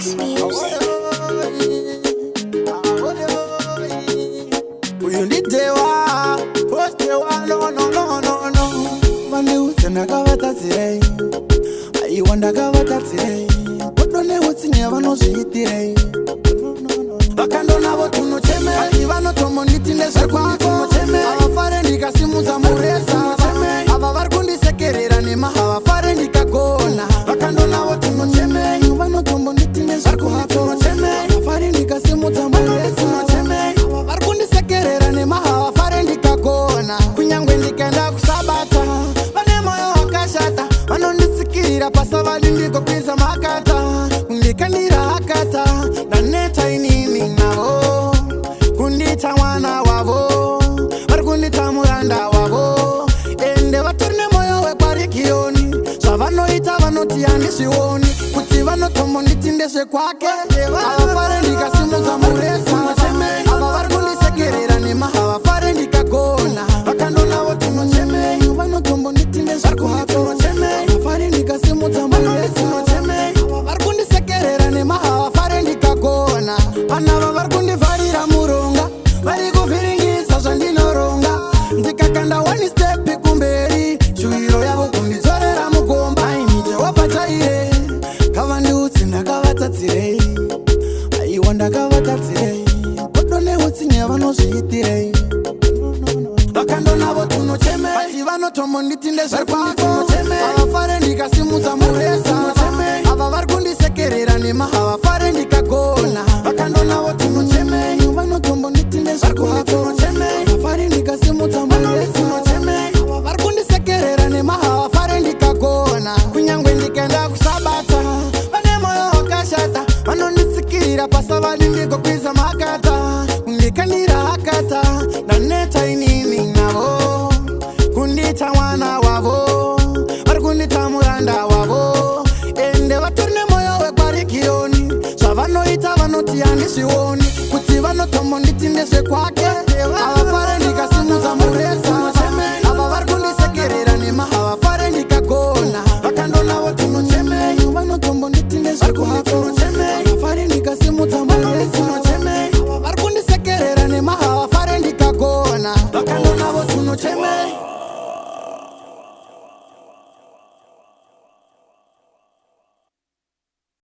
X Music. Uyu ndiDewa, postewa, no, no, no, no, no. Vandiudze ndakavatadzirei, aiwa ndakavatadzirei, godo neutsinye vanozviitirei. Vakandonavo tunochemei, vanotombonditi ndezvekwako. Havafare ndikasimudza mureza, ava vari kundisekerera nema, havafare ndikagona. Vakandonavo tunochemei, vanotombonditi ndezvekwako. Havafare ndikasimudza mureza, ava vari kundisekerera nema, havafare ndikagona. Kunyangwe ndikaenda kusabata, vane moyo wakashata, vanonditsikira pasavadi, ndikopinza makata, kundikandira hakata. Ndaneta inini navo, kundiita mwana wavo, vari kundiita muranda wavo. Ende vatori nemoyo wekwarikiyoni, zvavanoita vanoti handizvioni, kuti vanotombonditi ndezvekwake. Havafare ndikasimudza mureza, ava vari kundisekerera nema, havafare ndikagona. Vakandonavo tinochemei, vanotombonditi ndezvekwako. Havafare ndikasimudza mureza, ava vari kundisekerera nema, havafare ndikagona. Panava vari kundivharira muronga, vari kuvhiringidza zvandinoronga. Ndikakanda one step kumberi, shuwiro yavo kundidzorera mugomba. Aini Jehovha chaire, kavandiudzi ndakavatadzirei, aiwa ndakavatadzirei, godo neutsinye vanozviitirei. Vakandonavo tunochemei, vanotombonditi ndezvekwako. Havafare ndikasimudza mureza, ava vari kundisekerera nema, havafare ndikagona. Vakandonavo tunochemei, vanotombonditi ndezvekwako. Havafare ndikasimudza mureza, ava vari kundisekerera nema, havafare ndikagona. Kunyangwe ndikaenda kusabata, vane moyo wakashata, vanonditsikirira pasavadi, ndikokwiza makata, kundikandira hakata. Ndaneta inini navo, kundiita mwana wavo, vari kundiita muranda wavo. Ende vatori nemoyo wekwarikiyoni, zvavanoita vanoti handizvioni, kuti vanotombonditi ndezvekwake.